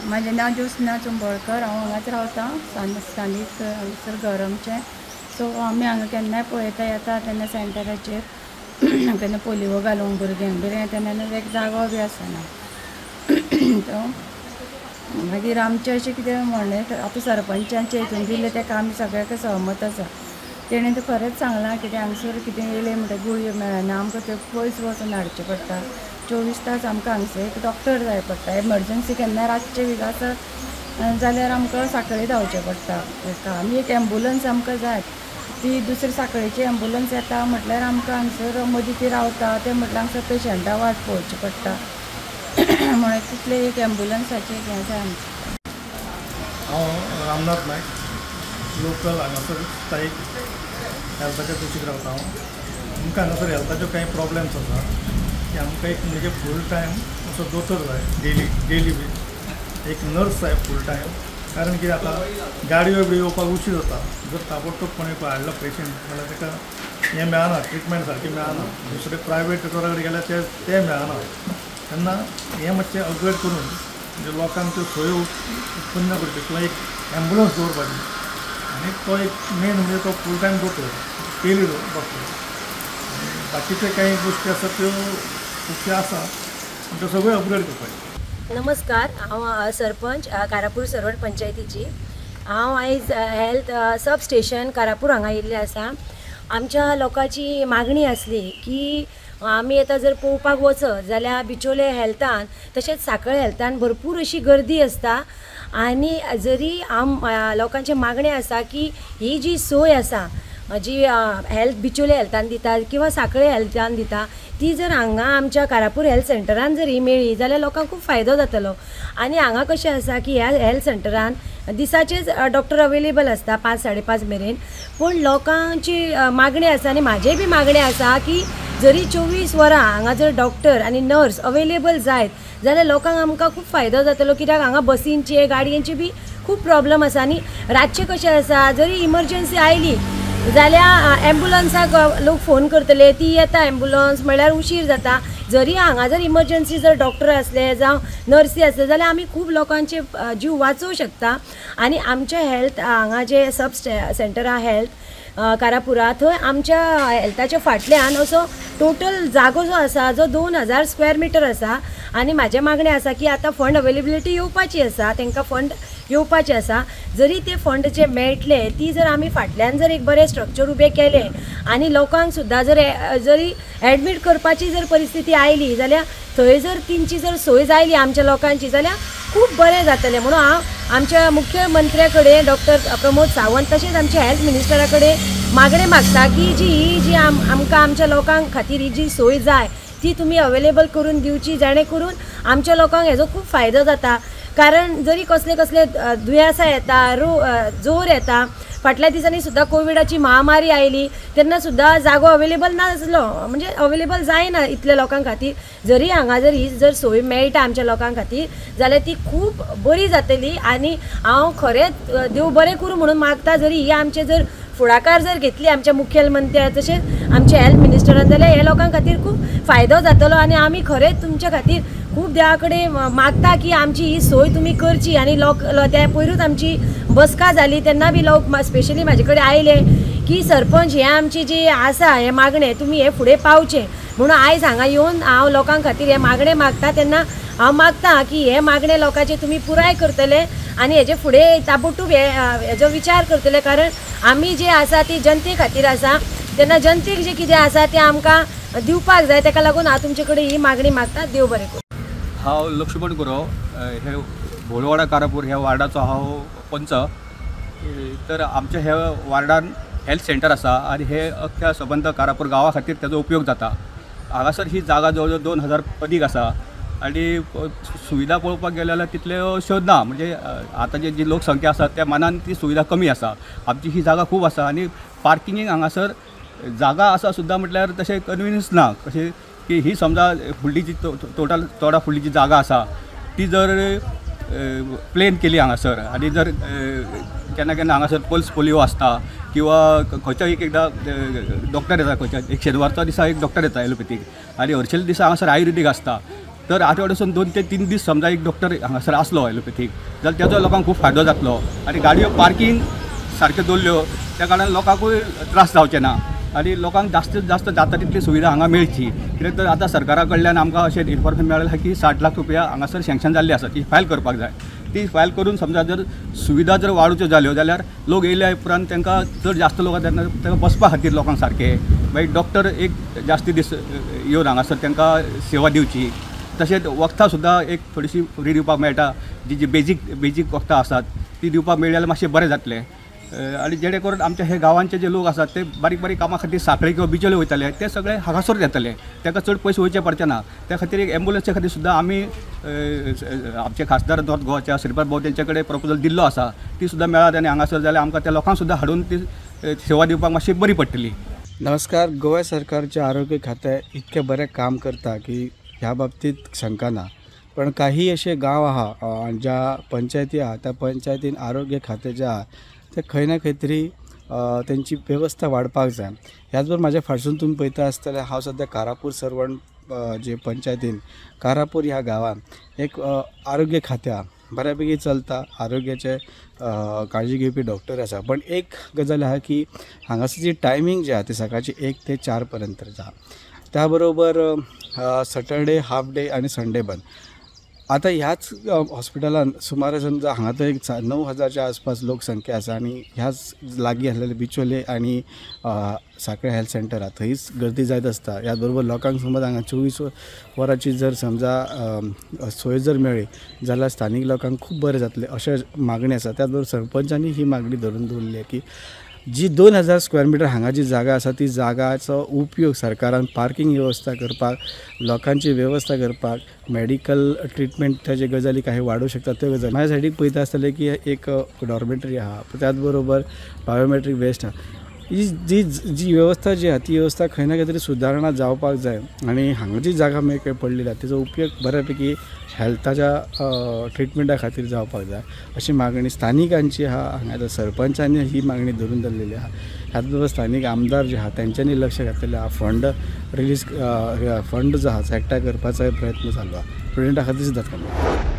म्हाजें नांव ज्योत्स्ना चुंबळकर. हांव हांगाच रावता, स्थानीक हांगासर घर आमचें. सो आमी हांगा केन्नाय पळयता येता तेन्ना सेंटराचेर केन्ना पोलियो घालूंक भुरग्यांक बी तेन्ना एक जागो बी आसना. तो मागीर आमचें अशें कितें म्हणणें आतां सरपंचाचे हितून दिलें तेका आमी सगळ्याक सहमत आसा. तेणें तें खरेंच सांगलां कितें हांगसर कितें येयलें म्हणटगीर गुळयो मेळना, आमकां त्यो पयस वचून हाडचें पडटा. 24 तास आमकां हांगसर एक डॉक्टर जाय पडटा. एमर्जन्सी केन्ना रातचें बी आसत जाल्यार आमकां सांखळे धांवचें पडटा. आनी एक एम्बुलंस आमकां जाय, ती दुसरी सांखळेची एम्बुलंस येता म्हटल्यार आमकां हांगसर मदीं ती रावता, तें म्हटल्यार हांगसर पेशंटा वाट पळोवची पडटा. म्हणून तितलें एक एम्बुलंसाचें हें जाय आमचें. हांव रामनाथ नायक, लोकल हांगासर स्थायीक हेल्थाच्या कुशीक रावता. हांव आमकां हांगासर हेल्थाच्यो कांय प्रॉब्लम्स आसा की आमकां एक म्हणजे फूल टायम असो दोतोर जाय, डेली डेली बी एक नर्स जाय फूल टायम. कारण कितें आतां गाडयो बिडयो येवपाक उशीर जाता. जर ताबडतोब कोणें हाडलो पेशंट जाल्यार ताका हें मेळना, ट्रिटमेंट सारकी मेळना. दुसरे प्रायवेट दोतोरा कडेन गेल्यार तें मेळना. तेन्ना हें मातशें अपग्रेड करून म्हणजे लोकांक त्यो सोयो उत्पन्न करच्यो किंवा एक एम्बुलंस दवरपाची आनी तो एक मेन म्हणजे तो फूल टायम दोतोर, डेली डॉक्टर. आनी बाकीचे कांय गोश्टी आसा त्यो खुबश्यो आसा पूण त्यो सगळ्यो अपग्रेड करपाच्यो. नमस्कार, हांव सरपंच कारापूर सरवण पंचायतीची. हांव आयज हेल्थ सब स्टेशन कारापूर हांगा येयल्लें आसा. आमच्या लोकांची मागणी आसली की आमी आतां जर पळोवपाक वचत जाल्यार बिचोले हेल्थान तशेंच सांखळे हेल्थान भरपूर अशी गर्दी आसता. आनी जरी लोकांचें मागणें आसा की ही जी सोय आसा जी हेल्थ बिचोले हेल्थान दिता किंवा सांखळे हेल्थान दिता ती जर हांगा आमच्या कारापूर हेल्थ सेंटरान जर ही मेळ्ळी जाल्यार लोकांक खूब फायदो जातलो. आनी हांगा कशें आसा की ह्या हेल्थ सेंटरान दिसाचेच डॉक्टर अवेलेबल आसता 5 साडे 5 मेरेन. पूण लोकांची मागणी आसा आनी म्हाजें बी मागणें आसा की जरी 24 वरां हांगा जर डॉक्टर आनी नर्स अवेलेबल जायत जाल्यार लोकांक आमकां खूब फायदो जातलो. कित्याक हांगा बसींचे गाडयेंचे बी खूब प्रॉब्लम आसा. आनी रातचें कशें आसा जरी इमर्जन्सी आयली जाल्यार एम्बुलंसाक लोक फोन करतले, ती येता एम्बुलंस म्हळ्यार उशीर जाता. जरी हांगा जर इमर्जन्सी जर डॉक्टर आसले जावं नर्सी आसले जाल्यार आमी खूब लोकांचे जीव वाचोवं शकता. आनी आमच्या हेल्थ हांगा जे सब सेंटर आहा हेल्थ कारापुरा थंय आमच्या हेल्थाच्या फाटल्यान असो टोटल जागो जो आसा जो 2000 स्क्वेअर मिटर आसा. आनी म्हाजें मागणें आसा की आतां फंड अवेलेबिलिटी येवपाची आसा, तांकां फंड येवपाचें आसा. जरी ते फंड जे मेळटले ती जर आमी फाटल्यान जर एक बरें स्ट्रक्चर उबें केलें आनी लोकांक सुद्दां जर जरी एडमीट करपाची जर परिस्थिती आयली जाल्यार थंय जर तेंची जर सोय जायली आमच्या लोकांची जाल्यार खूब बरें जातलें. म्हणून हांव आमच्या मुख्यमंत्र्या कडेन डॉक्टर प्रमोद सावंत तशेंच आमच्या हेल्थ मिनिस्टरा कडेन मागणें मागता की जी ही जी आमकां आमच्या लोकांक खातीर ही जी सोय जाय ती तुमी अवेलेबल करून दिवची, जेणे करून आमच्या लोकांक हेजो खूब फायदो जाता. कारण जरी कसले कसले दुयेंसां येता, जोर येता, फाटल्या दिसांनी सुद्दां कोविडाची महामारी आयली तेन्ना सुद्दां जागो अवेलेबल नासलो, म्हणजे अवेलेबल जायना इतल्या लोकां खातीर. जरी हांगा जर ही जर सोय मेळटा आमच्या लोकां खातीर जाल्यार ती खूब बरी जातली. आनी हांव खरेंच देव बरें करूं म्हणून मागता, जरी ही आमचे जर फुडाकार जर घेतली आमच्या मुखेलमंत्र्यान तशेंच आमच्या हेल्थ मिनिस्टरान जाल्यार हे लोकां खातीर खूब फायदो जातलो. आनी आमी खरेंच तुमच्या खातीर खूब देवा कडेन मागता की आमची ही सोय तुमी करची. आनी लोक त्या पयरूच आमची बसका जाली तेन्ना बी लोक स्पेशली म्हाजे कडेन आयले की सरपंच हें आमची जी आसा हें मागणें तुमी हें फुडें पावचें म्हणून आयज हांगा येवन हांव लोकां खातीर हें मागणें मागता. तेन्ना हांव मागता की हें मागणें लोकांचें तुमी पुराय करतले आनी हेजे फुडें ताबडतोब हेजो विचार करतले. कारण आमी जे आसा ती जनते खातीर आसा, तेन्ना जनतेक जें कितें आसा तें आमकां दिवपाक जाय. ताका लागून हांव तुमचे कडेन ही मागणी मागता. देव बरें करूं. हांव लक्ष्मण गुरव, हे भोलवाडा कारापूर ह्या वार्डाचो हांव पंच. तर आमच्या ह्या वार्डान हेल्थ सेंटर आसा आनी हे अख्ख्या सबंद कारापूर गांवा खातीर ताजो उपयोग जाता. हांगासर ही जागा जवळ जवळ 2000 अदीक आसा आनी सुविधा पळोवपाक गेले जाल्यार तितल्यो ना, म्हणजे आतांची जी लोकसंख्या आसा त्या मानान ती सुविधा कमी आसा. आमची ही जागा खूब आसा आनी पार्किंगेक हांगासर जागा आसा सुद्दां म्हटल्यार तशें कन्विनियन्स ना. कशें की ही समजा फुडली जी टोटल तोडा फुडली जी जागा आसा ती जर प्लेन केली हांगासर आनी जर केन्ना केन्ना हांगासर पल्स पोलियो आसता किंवा खंयच्या एक एकदां डॉक्टर येता, खंयच्या एक शेनवारच्या दिसा एक डॉक्टर येता एलोपॅथीक आनी हरशील दिसा हांगासर आयुर्वेदीक आसता. तर आठवड्यासून 2 ते 3 दीस समजा एक डॉक्टर हांगासर आसलो एलोपॅथीक जाल्यार तेजो लोकांक खूब फायदो जातलो आनी गाडयो पार्कींग सारक्यो दवरल्यो त्या कारणान लोकांकूय त्रास जावचे ना आनी लोकांक जास्तीत जास्त जाता तितली सुविधा हांगा मेळची. कित्याक तर आतां सरकारा कडल्यान आमकां अशें इन्फॉर्मेशन मेळ्ळें की 60 लाख रुपया हांगासर सँक्शन जाल्ली आसा, ती फायल करपाक जाय. ती फायल करून समजा जर सुविधा जर वाडोवच्यो जाल्यो जाल्यार लोक येयल्या उपरांत तांकां चड जास्त लोक तेन्ना तांकां बसपा खातीर लोकांक सारकें मागीर डॉक्टर एक जास्ती दीस येवन हांगासर तांकां सेवा दिवची. तशेंच वखदां सुद्दां एक थोडीशी फ्री दिवपाक मेळटा, जी जी बेजीक वखदां आसात ती दिवपाक मेळ्ळी जाल्यार मातशें बरें जातलें. आनी जेणे करून आमच्या हे गांवांचे जे लोक आसात ते बारीक बारीक कामां खातीर सांखळी किंवा बिचोले वयताले ते सगळे हांगासर येतले, तांकां चड पयशे वयचे पडचे ना. त्या खातीर एक एम्बुलन्सच्या खातीर सुद्दां आमी आमचे खासदार नॉर्थ गोवाच्या श्रीपाद भाऊ तेंचे कडेन प्रपोजल दिल्लो आसा, ती सुद्दां मेळत आनी हांगासर जाल्यार आमकां त्या लोकांक सुद्दां हाडून ती सेवा दिवपाक मातशी बरी पडटली. नमस्कार. गोवा सरकारचे आरोग्य खातें इतकें बरें काम करता की ह्या बाबतींत शंका ना, पण काही अशे गांव आहा ज्या पंचायती आहा त्या पंचायतीन आरोग्य खातें जें आहा ते खंय ना खंय तरी तेंची वेवस्था वाडपाक जाय. ह्याच बरोबर म्हाज्या फाटसून तुमी पळयता आसतलें हांव सद्या कारापूर सर्वण जे पंचायतीन कारापूर ह्या गांवान एक आरोग्य खातें आहा, बऱ्या पैकी चलता, आरोग्याचे काळजी घेवपी डॉक्टर आसा. पण एक गजाल आहा की हांगासर जी टायमींग जी आहा ती सकाळची 1 ते 4 पर्यंत आहा, त्या बरोबर सॅटरडे हाफ डे आनी संडे बंद. आतां ह्याच हॉस्पिटलान सुमार समजा हांगा तर एक 9,000च्या आसपास लोकसंख्या आसा आनी ह्याच लागीं आसलेले बिचोले आनी सांखळे हेल्थ सेंटर आहा थंयच गर्दी जायत आसता. ह्याच बरोबर लोकांक समज हांगा 24 वरांची जर समजा सोय जर मेळ्ळी जाल्यार स्थानीक लोकांक खूब बरें जातलें अशें मागणी आसा. त्याच बरोबर सरपंचांनी ही मागणी धरून दवरली की जी 2000 स्क्वेअर मिटर हांगा जी जागा आसा ती जागाचो उपयोग सरकारान पार्किंग वेवस्था करपाक, लोकांची वेवस्था करपाक, मेडिकल ट्रिटमेंटाचे गजाली काही वाडोवंक शकता त्यो गजाली. म्हाज्या सायडीक पळयता आसतलें की एक डॉर्मेटरी आहा, त्याच बरोबर बायोमेट्रीक वेस्ट आहा. ही जी जी वेवस्था जी आहा ती वेवस्था खंय ना खंय तरी सुदारणा जावपाक जाय आनी हांगा जी जागा मेकळी पडलेली आहा तेजो उपयोग बऱ्या पैकी हेल्थाच्या ट्रिटमेंटा खातीर जावपाक जाय अशी मागणी स्थानिकांची आहा. हांगा सरपंचांनी ही मागणी धरून धरलेली आहा. ह्याच बरोबर स्थानीक आमदार जे आहा तेंच्यांनी लक्ष घातलेलें आहा, फंड रिलीज फंड जो आहा एकठांय करपाचोय प्रयत्न चालू आहा. स्टुडंटा खातीर सुद्दां.